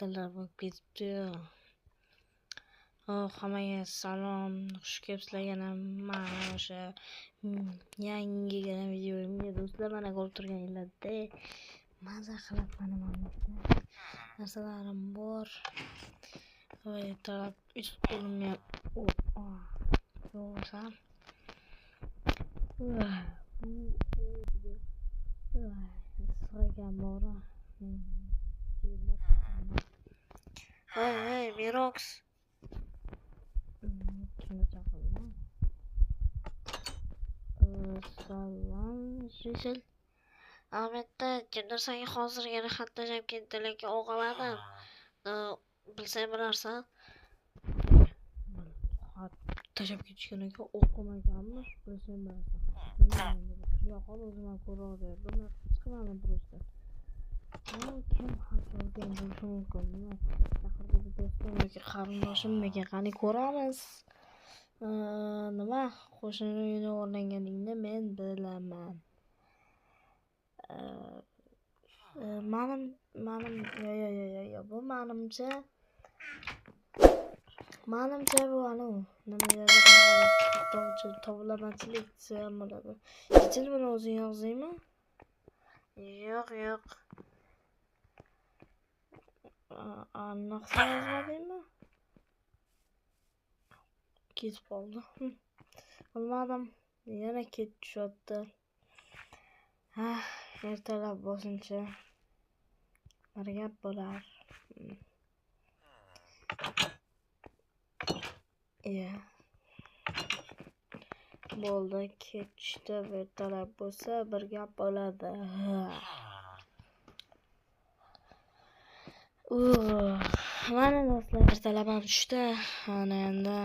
Ertalab bo'lib ketibdi. Oh, hammaga salom. Xush kelibsizlar yana mana o'sha yangigina videomga, do'stlar. Mana ko'rib turganinglardek maza qilib mana narsalarim bor. Va ertalab yuz qo'limni ham yuvsam. Issiq ekan bori. Hey, hey, Mirox. Kimni chaqirdim? Salom, Jisel. Albatta, kimdir senga hozirgina xat tashlab ketdi, lekin o'qimadim. Bilsang bilarsan. Xat tashlab ketishgan ekan, o'qimaganmish, bilsang bilarsan. Nima endi bu? Kira qol, o'zim ham ko'raverdim. Chiqmadim просто. Kim xat yozgan bo'lishi mumkin? Nima? Yaqindagi do'stim yoki qarindoshimmikan? Qani ko'ramiz. Nima? Qo'shni uyini o'g'irlaganingni men bilaman. Manim yo yo yo yo yo bu manimcha bu anavi nima yerda qanaqadir tovlamachilik desa ham bo'ladi. Jil buni o'zing yozdingmi? Yo'q, yo'q. Aniq sen yozmadingmi? Ketib qoldi. Bilmadim. Yana kech tushyapti. Ha, ertalab bo'lsinchi. Bir gap bo'lar. Iya. Bo'ldi, kech tushdi, ertalab bo'lsa bir gap bo'ladi. Mana do'stlar, ertalab ham tushdi. Mana endi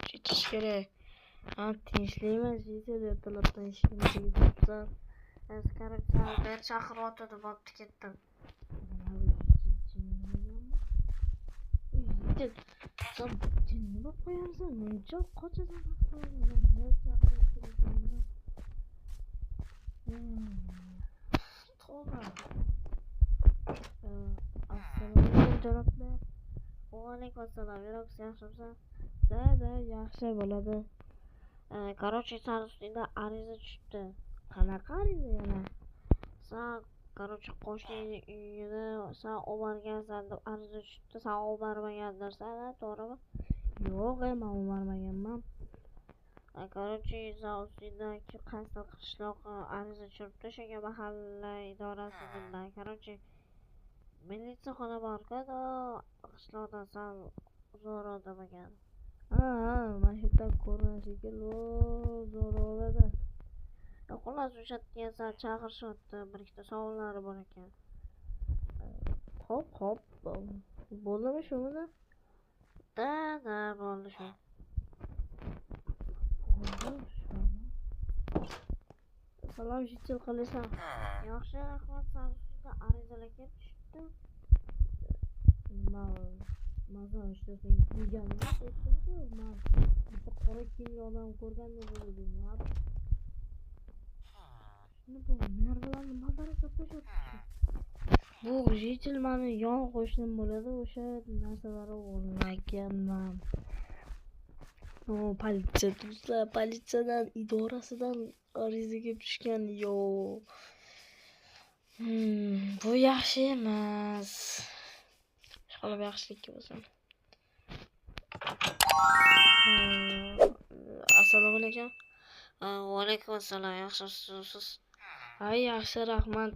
ketish kerak. Ha, tinchlikmi? Jizil ertalabdan eshigini tugib. Beri chaqiryotdi, bo'pti, ketdim. Sen jinni bo'lib qo'yarsan, muncha qochasan. Tavba. Assalomu alaykum, janoblar. Va alaykum assalom. Mirox, yaxshimisan? Da, da, yaxshi bo'ladi. Короче, san ustingda ariza tushibdi. Qanaqa ariza yana? San, короче, qo'shningni uyini san o'margansan deb ariza tushibdi. San o'marmagandirsan, to'g'rimi? Yo'q, men o'marmaganman. Короче, san ustingdan qaysi qishloq ariza tushiribdi, o'shaga mahalla idorasi bilan. Короче, militsiyaxona bor-ku, qishloqdan sal uzoqroqda bo'lgan. Ha, ha, mana shu yerdan ko'rinadi shekilli, zo'rg'oladi. Xullas, o'sha yerga sal chaqirishyapti, bir ikkita savollari bor ekan. Xo'p, xo'p. Bo'ldimi shumi? Da, da, bo'ldi shu. Salom, Jitsil, qalaysan? Yaxshi, rahmat. San ustida arizalar kelib tushibdi. Nima? Masalan, ishlasang deganimni aytdim-ku, man bitta qora kiyimli odam ko'rgandek bo'ldim. Shuni bu nervlarni madara tashyapti. Bu Jitil mani yon qo'shnim bo'ladi, o'sha narsalarni o'g'irlaganman. O, politsiya do'stlar, politsiyadan, idorasidan ariza kelib tushgan. Yo. Bu yaxshi emas. Ishqilib yaxshilikka bo'lsin. Assalomu alaykum. Va alaykum assalom. Yaxshimisiz? Ha, yaxshi, rahmat.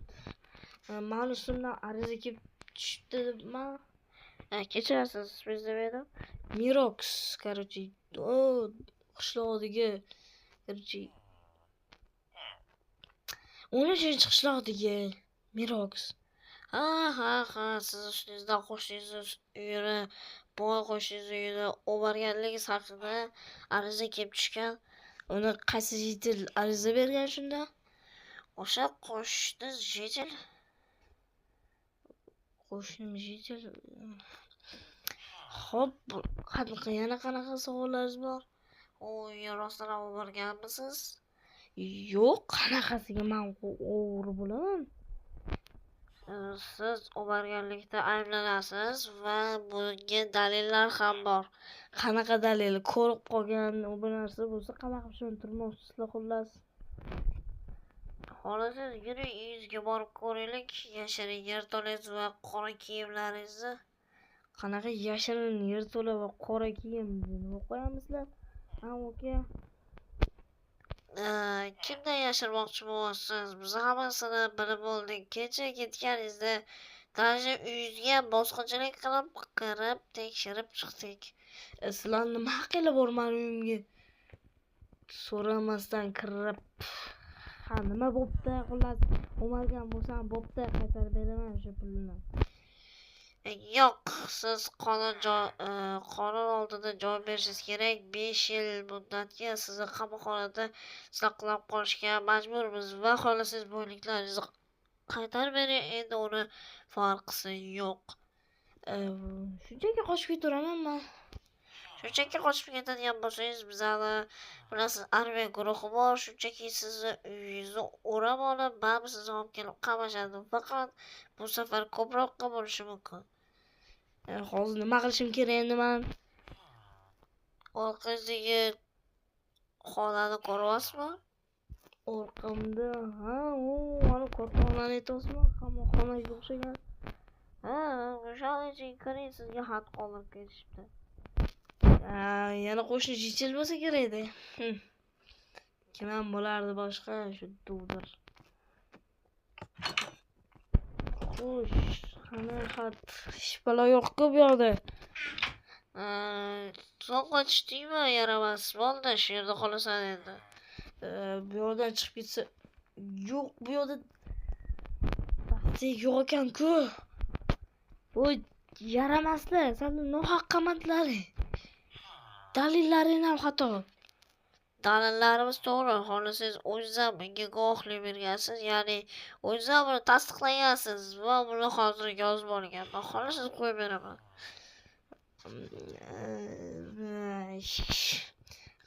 Mani ustimdan ariza kelib tushibdi debman. Kechirasiz, ismingiz nima edi? Mirox, короче, o qishloqdagi, короче, 13-qishloqdagi Mirox. Ha, ha, ha, siz ustingizdan qo'shningiz uyini, boy qo'shningiz uyini o'marganligingiz haqida ariza kelib tushgan. Uni qaysi jitil ariza bergan shunda? O'sha qo'shni jitil. Qo'shnim jitil. Xo'p, qanaqa yana qanaqa savollaringiz bor? U uyga rostdan ham o'marganmisiz? Yo'q, qanaqasiga men o'g'ri bo'laman? Siz o'marganlikda ayblanasiz va bunga dalillar ham bor. Qanaqa dalil? Ko'rib qolgan u bir narsa bo'lsa, qanaqa tushuntirmoqchisizlar xullas? Xohlasangiz yuring, uyingizga borib ko'raylik, yashirin yerto'langiz va qora kiyimlaringizni. Qanaqa yashirin yerto'la va qora kiyim nima qo'yamizlar? Ha, aka. Kimdan yashirmoqchi bo'lyapsiz? Biz hammasini bilib oldik. Kecha ketganingizda даже uyingizga bosqinchilik qilib kirib tekshirib chiqdik. Sizlar nima haqinglar bor mani uyimga? So'ramasdan kirib. Ha, nima bo'pti? Xullas, o'margan bo'lsam bo'pti, qaytarib beraman o'sha pulni. Yo'q, siz qonun oldida javob berishingiz kerak. 5 yil muddatga sizni qamoqxonada saqlab qolishga majburmiz va xohlasangiz boyliklaringizni qaytarib bering, endi uni farqisi yo'q. Shunchaki qochib ketaveraman man. Shunchaki qochib ketadigan bo'lsangiz, bizani bilasiz, armiya guruhi bor, shunchaki sizni uyingizni o'rab olib, baribir sizni olib kelib qamashadi. Faqat bu safar ko'proqqa bo'lishi mumkin. Hozir nima qilishim kerak endi man? Orqangizdagi xonani ko'ryapsizmi? Orqamda, ha, u mana katta xonani aytyapsizmi? Qamoqxonaga o'xshagan. Ha, o'shani ichiga kiring, sizga xat qoldirib ketishibdi. Ha, yana qo'shni jijil bo'lsa kerak-da. Kim ham bo'lardi boshqa shu duvdir. Xo'sh, qani xat? Hech balo yo'q-ku bu yoqda. So'ng'i tushdingmi, yaramas. Bo'ldi, shu yerda qolasan endi. Bu yoqdan chiqib ketsa, yo'q, bu yoqda baxtli yo'q ekan-ku. Voy, yaramaslar, sani nohaq qamadilaring. Dalillaring ham xato. Dalillarimiz to'g'ri. Xohlasangiz o'zingiz ham bunga guvohlik bergansiz, ya'ni o'zingiz ham buni tasdiqlagansiz va buni hozir yozib olganman. Xohlasangiz qo'yib beraman.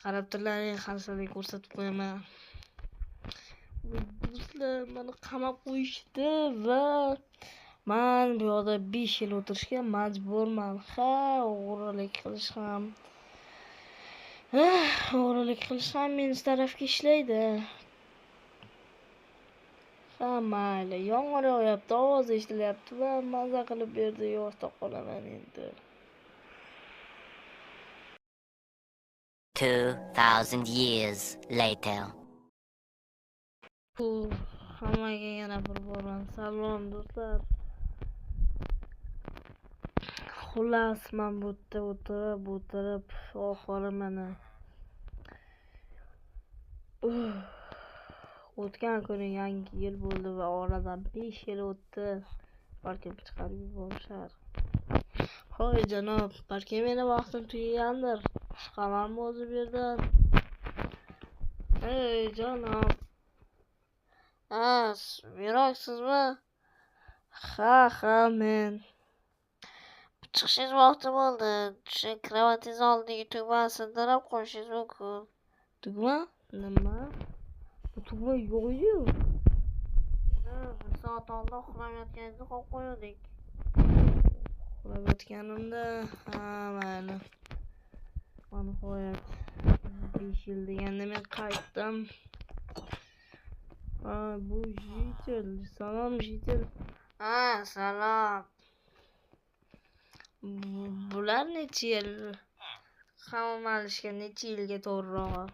Qarab turlaring, xalsalik ko'rsatib qo'yaman. Do'stlar, meni qamab qo'yishdi va man bu yoqda 5 yil o'tirishga majburman. Ha, o'g'rilik qilish ham. O'g'rilik qilish ham meni tarafga ishlaydi. Ha, mayli, yomg'ir yog'yapti, ovoz eshitilyapti va maza qilib bu yerda yotib qolaman endi. 2000 years later. Hammaga yana bir bor salom do'stlar. Xullas, men bu yerda o'tirib oxiri mana o'tgan kuni yangi yil bo'ldi va oradan 5 yil o'tdi. Balkim chiqarib yuborishar. Hoy janob, balki meni vaqtim tugagandir. Chiqamanmi o'zi bu yerdan? Ey janob. Ha, Miroqsizmi? Ha, ha, men. Chiqishingiz vaqti bo'ldi. Shu kravatingiz oldidagi tugmani sindirib qo'yishingiz mumkin. Tugma? Nima? Bu tugma yo'q edi-yu. Bir soat oldin uxlab yotganingizda qo'yib qo'yuvdik. Uxlab yotganimda, ha, mayli. Va nihoyat 5 yil deganda men qaytdim. Ha, bu jitel. Salom jitel. Ha, salom. Bular necha yil qamalishgan, necha yilga to'g'rirog'i?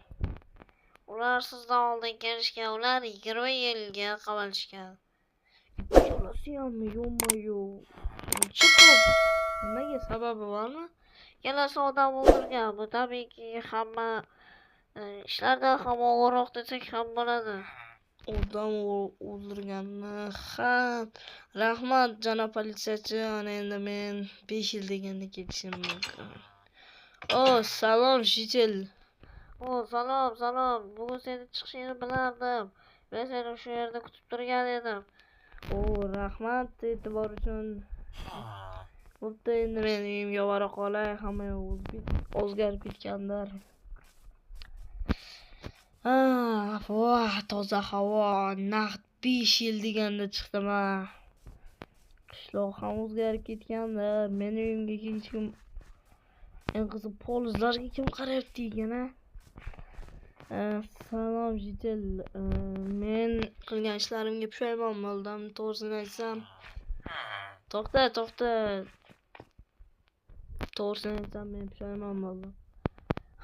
Ular sizdan oldin kelishgan, ular 20 yilga qamalishgan. Ikkalasi hammi? Yo'q-ma-yo'q. Uncha ko'p. Nimaga, sababi bormi? Ikkalasi odam o'ldirgan. Bu tabiiyki hamma ishlardan ham og'irroq desak ham bo'ladi. Odam o'ldirganmi? Ha, rahmat janob politsiyachi. Ana endi men 5 yil deganda ketishim mumkin. O, salom jitel. O, salom, salom. Bugun seni chiqishingni bilardim. Men seni shu yerda kutib turgan edim. O, rahmat e'tibor uchun. Bo'pti, endi men uyimga bora qolay. Hamma yoq o'zgarib ketgandir. Ah, voh, toza havo. Naqd 5 yil deganda chiqdim, ha. Qishloq ham o'zgarib ketgandir. Meni uyimga hech kim, eng qiziq polizlarga kim qarayapti ekan a? Salom житель. Men qilgan ishlarimga pushaymon bo'ldim, to'g'risini aytsam. To'xta, to'xta. To'g'risini aytsam, men pushaymon bo'ldim.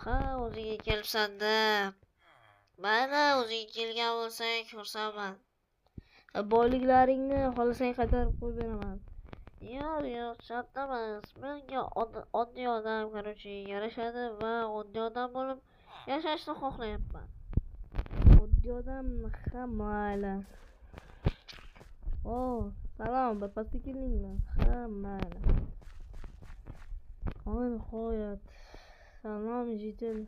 Ha, o'zingga kelibsan-da. Mayli, o'zingga kelgan bo'lsang, xursandman. Boyliklaringni xohlasang qaytarib qo'yib beraman. Yo'q, yo'q, shart emas. Menga oddiy odam, короче, yarashadi va oddiy odam bo'lib yashashni xohlayapman. Oddiy odam, ha, mayli. O, salom, birpasga keldingmi? Ha, mayli. Nihoyat. Salom, житель.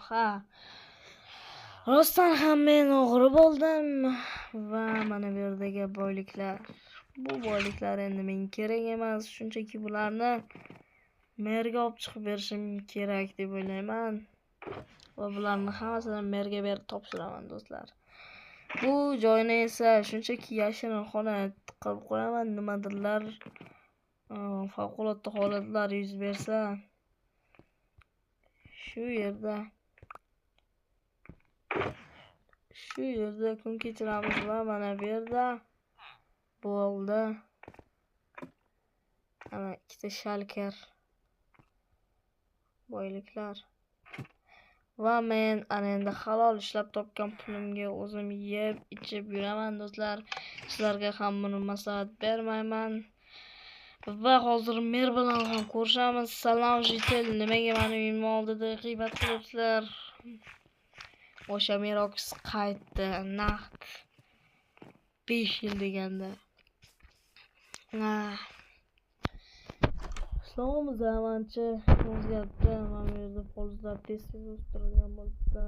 Ha. Rostdan ham men o'g'ri bo'ldim va mana bu yerdagi boyliklar. Bu boyliklar endi menga kerak emas, shunchaki bularni merga olib chiqib berishim kerak deb o'ylayman. Va bularni hammasini merga berib topshiraman, do'stlar. Bu joyni esa shunchaki yashirin xona qilib qo'yaman, nimadirlar favqulodda holatlar yuz bersa shu yerda kun kechiramiz va mana bu yerda bo'ldi. Ana ikkita shalker boyliklar. Va men ana endi halol ishlab topgan pulimga o'zim yeb ichib yuraman, do'stlar. Sizlarga ham buni maslahat bermayman. Va hozir mer bilan ham ko'rishamiz. Salom житель, nimaga meni uyim oldida g'iybat qilibsizlar? O'sha Mirox qaytdi naqd 5 yil deganda. Qishlog'imiz ham ancha o'zgaribdi. Mana bu yerda polizlar tez-tez o'sib turadigan bo'libdi.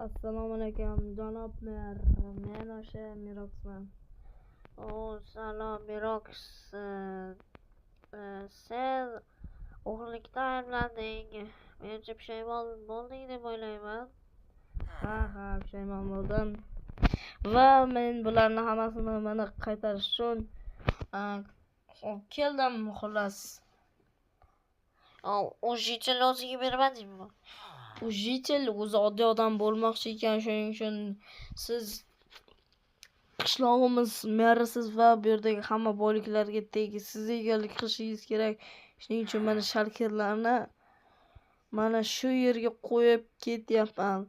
Assalomu alaykum, janob mer. Men o'sha Miroxman. O, salom Mirox. Sen o'g'irlikda ayblanding. Menimcha pushaymon bo'lding deb o'ylayman. Ha, ha, pushaymon bo'ldim. Va men bularni hammasini mana qaytarish uchun olib keldim, xullas. O житель o'ziga bermadingmi? U житель o'zi oddiy odam bo'lmoqchi ekan, shuning uchun siz qishlog'imiz merisiz va bu yerdagi hamma boyliklarga siz egalik qilishingiz kerak. Shuning uchun mana shalkerlarni mana shu yerga qo'yib ketyapman.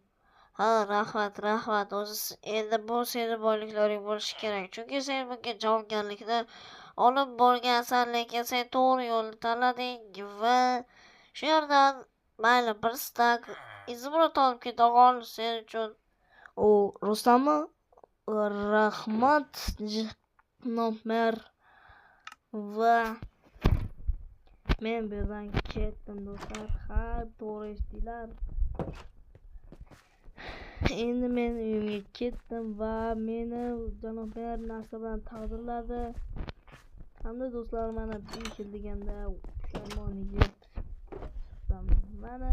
Ha, rahmat, rahmat. O'zi endi bu seni boyliklaring bo'lishi kerak. Chunki sen bunga javobgarlikni olib bo'lgansan, lekin sen to'g'ri yo'lni tanlading va shu yerdan mayli bir stak izumrud olib keta qol sen uchun. O, rostdanmi? Rahmat, janob mer. Va men bu yerdan ketdim, do'stlar. Ha, to'g'ri eshitdinglar. Endi men uyimga ketdim va meni janob mer narsa bilan taqdirladi. Hamda do'stlar, mana 5 yil deganda pushaymon yeb chiqdim. Mana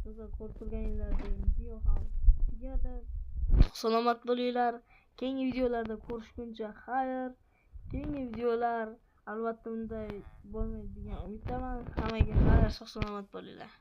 do'stlar, ko'rib turganinglardek video ham tugadi. Salomat bo'linglar. Keyingi videolarda ko'rishguncha xayr. Keyingi videolar albatta bunday bo'lmaydi degan umiddaman. Hammaga xayr, sog' salomat bo'linglar.